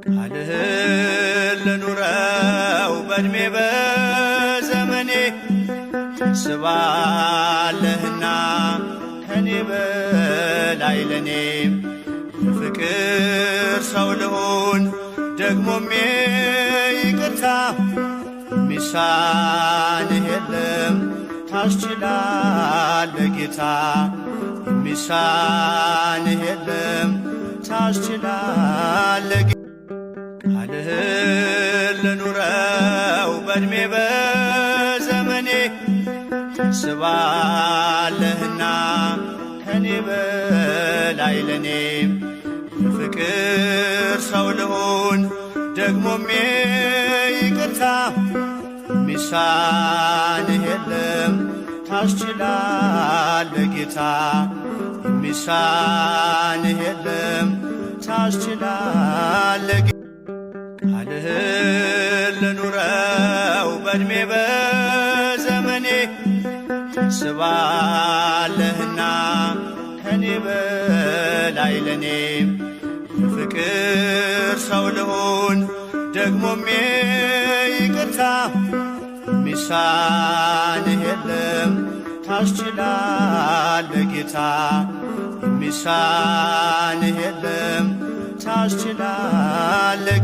ቃልህን ልኑረው በዕድሜ በዘመኔ ታስባለህና ከኔ በላይ ለኔ የፍቅር ሰው ልሁን ደግሞም ይቅርታ የሚሳንህ የለም ታስችላለህ ጌታ የሚሳንህ የለም ታስችላለህ ቃልህን ልኑረው በዕድሜ በዘመኔ ታስባለህና ከኔ በላይ ለኔ የፍቅር ሰው ልሁን ደግሞም ይቅርታ የሚሳንህ የለም ታስችላለህ ጌታ የሚሳንህ የለም ታስችላለህ ቃልህን ልኑረው በዕድሜ በዘመኔ ታስባለህና ከኔ በላይ ለኔ የፍቅር ሰው ልሁን ደግሞም ይቅርታ የሚሳንህ የለም ታስችላለህ ጌታ የሚሳንህ የለም ታስችላለህ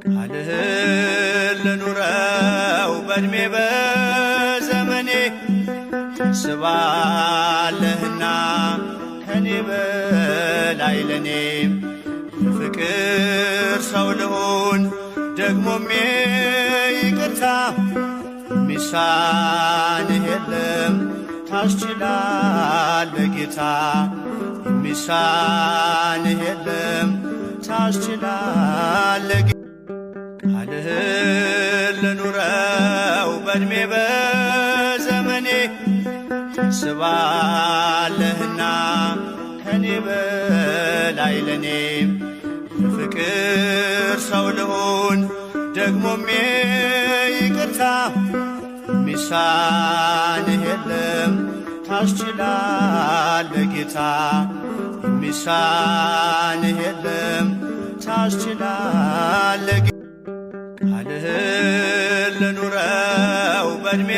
ቃልህን ልኑረው በዕድሜ በዘመኔ ታስባለህና ከኔ በላይ ለኔ የፍቅር ሰው ልሁን ደግሞም ይቅርታ የሚሳንህ የለም ታስችላለህ ጌታ የሚሳንህ የለም ታስችላለህ ቃልህን ልኑረው በዕድሜ በዘመኔ ታስባለህና ከኔ በላይ ለኔ የፍቅር ሰው ልሁን ደግሞም ይቅርታ የሚሳንህ የለም ታስችላለህ ጌታ የሚሳንህ የለም ታስችላለህ ቃልህን ልኑረው በዕድሜ